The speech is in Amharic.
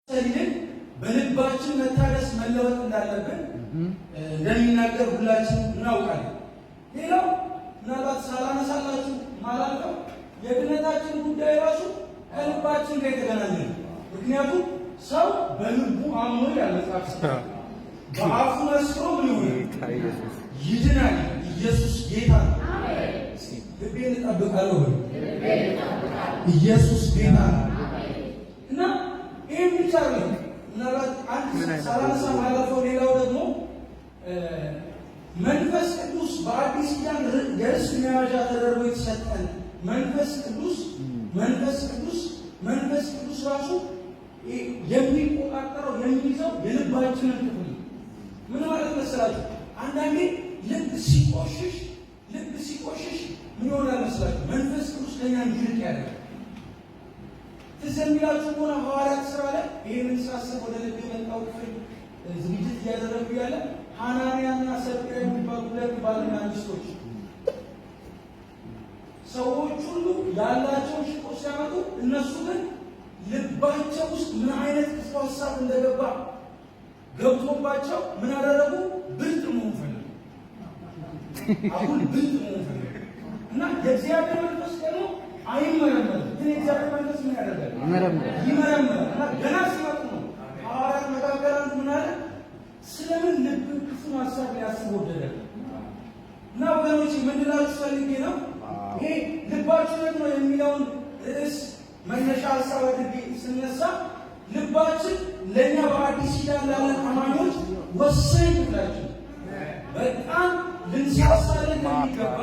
ይልቅ በልባችን መታደስ መለወጥ እንዳለብን እንደሚናገር ሁላችን እናውቃለን። ሌላው ምናልባት ሳላነሳላችሁ ማላልፈው የድነታችን ጉዳይ ራሱ ከልባችን ጋር የተገናኘ ነው። ምክንያቱም ሰው በልቡ አምኖ ይላል መጽሐፍ፣ በአፉ መስክሮ ምን ይሆናል? ይድናል። ኢየሱስ ጌታ ነው። ልቤን እጠብቃለሁ በሉ። ኢየሱስ ጌታ ነው። እና ይህም ብቻ ነው። ምናልባት አንድ ሳላነሳ ማለፈው ሌላው ደግሞ መንፈስ ቅዱስ በአዲስ ኪዳን የርስት መያዣ ተደርጎ የተሰጠን መንፈስ ቅዱስ ራሱ የሚቆጣጠረው፣ የሚይዘው የልባችንን ክፍል ነው። ምን ማለት መሰላችሁ? አንዳንዴ ልብ ሲቆሽሽ ምን ይሆናል መሰላችሁ? መንፈስ ቅዱስ ከኛ እንዲርቅ ያደርጋል። ትዝ የሚላችሁ ከሆነ ሐዋርያት ሥራ ላይ ይህንን ሳስብ ወደ ልብ የመጣው ክፍል ዝግጅት እያደረጉ ያለ ሐናንያና ሰጲራ የሚባሉ ሁለት ባልና ሚስቶች ሰዎች ሁሉ ያላቸውን ሽጦ ሲያመጡ እነሱ ግን ልባቸው ውስጥ ምን አይነት ክፉ ሀሳብ እንደገባ ገብቶባቸው ምን አደረጉ? ብልጥ መሆን ፈለጉ። አሁን ብልጥ መሆን ፈለጉ እና የእግዚአብሔር መንፈስ ደግሞ አይመረመርም። ግን የእግዚአብሔር መንፈስ ምን ያደርጋል? ይመረምራል። እና ገና ሲመጡ ነው ሐዋርያት መካከል አንዱ ምን አለ? ስለምን ልብ ክፉ ሀሳብ ሊያስብ ወደደ? እና ወገኖች፣ ምንድላችሁ ፈልጌ ነው፣ ይሄ ልባችሁ የት ነው የሚለውን ርዕስ መነሻ ሀሳብ አድርጌ ስነሳ ልባችን ለእኛ በአዲስ ኪዳን ላለን አማኞች ወሳኝ ክፍላችን፣ በጣም ልንሳሳለን የሚገባ